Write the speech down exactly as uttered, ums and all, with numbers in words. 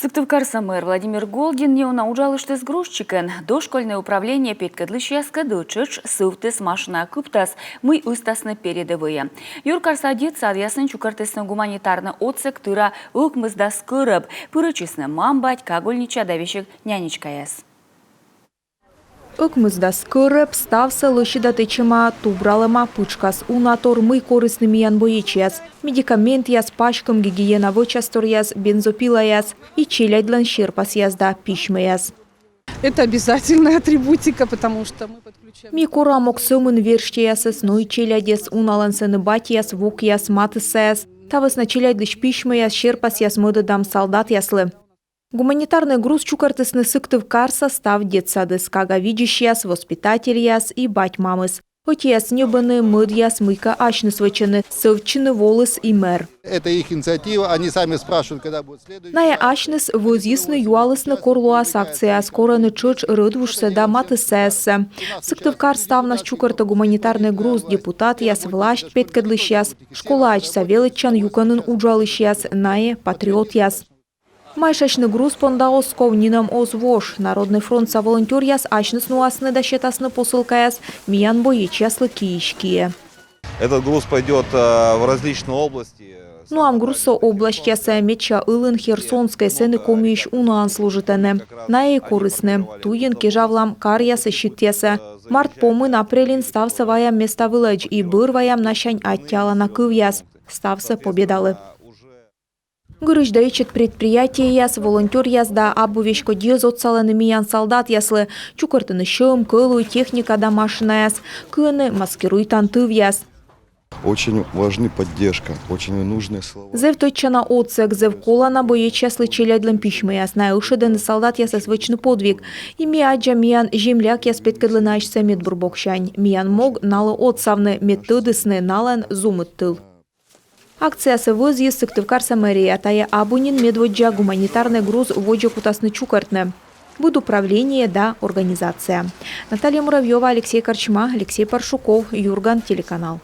Сыктывкарса мэр Владимир Голдин неуна уджалыштіс грузчикӧн. Дошкольнӧй управление петкӧдлысьяскӧд ӧтчыд сӧвтіс машина кыптас, мый ыстасны передӧвӧйӧ. Юркарса детсадъясын чукӧртісны гуманитарнӧй отсӧг тыра ӧкмысдас кӧрӧб. Пырӧдчисны мам-бать, кагульнича да весиг нянечкаяс. Ӧкмысдас кӧрӧб, ставсӧ лӧсьыда тэчӧма, тубралӧма, пытшкас уна тор, мый корисны миян боечьяс. Медикаментъяс, паськӧм, гигиена вӧчасторъяс, бензопилаяс и челядьлӧн серпасъяс да письмӧяс. Это обязательная атрибутика, потому что мы подключаем... Ми корам ог сӧмын верстьӧясӧс, но и челядьӧс, уналӧн сэні батьяс, вокъяс, матыссаяс. Та вӧсна челядьлысь письмӧяс, серпасъяс мӧдӧдам салдатъяслы. Гуманитарнӧй груз чукӧртісны Сыктывкарса став детсадыс. Кага видзысьяс, воспитательяс и бать-мамыс. Ӧтияс ньӧбӧны, мӧдъяс мыйкӧ асьныс вӧчӧны. Сӧвтчыны воліс и мэр. Это их инициатива, они сами спрашивают, когда будет следующий. Найӧ асьныс вӧзйисны, юалісны, кор лоас акцияяс, корӧны тшӧтш рӧдвужсӧ да матыссаяссӧ. Сыктывкар ставнас чукӧртӧ гуманитарнӧй груз: депутатъяс, власьт петкӧдлысьяс, школаӧдзса велӧдчан юкӧнын уджалысьяс, найӧ патриотъяс. Майшасьны груз понда оз ков, нинӧм оз вош. Народнӧй фронтса волонтёръяс асьныс нуасны да сетасны посылкаяс миян боечьяслы киысь киӧ. Этот груз пойдёт, э, в различные области. Нуам грузсӧ обласьтъясӧ, медся ылын Херсонскӧй, сэні Комиысь унаӧн служитӧны. Найӧ и корисны. Туйын кежавлам каръясӧ, щитъясӧ. Март помын, апрельын ставсӧ ваям места вылӧдз и бӧр ваям насянь аттьӧалана кывъяс. Ставсӧ Победалы. Гырысь да ичӧт предприятиеяс, волонтёръяс да абу веськодь йӧз отсалӧны миян салдатъяслы. Чукӧртӧны сьӧм, кӧлуй, техника да машинаяс. Кыӧны маскируйтан тывъяс. Очень важны поддержка, очень нужные слова. Зэв тӧдчана отсӧг, зэв колана боечьяслы челядьлӧн письмӧяс. Найӧ ышӧдӧны салдатъясӧс вӧчны подвиг. И ми аддзам, миян землякъяс петкӧдлӧны асьсӧ медбур боксянь. Миян мог налы отсавны, мед тӧдісны налӧн зумыд тыл. Акциясӧ вӧзйис Сыктывкарса мэрия. Тайӧ абу нин медводдза гуманитарнӧй груз водзӧ кутасны чукӧртны быд управление да организация. Наталья Муравьёва, Алексей Корчма, Алексей Паршуков, «Юрган» телеканал.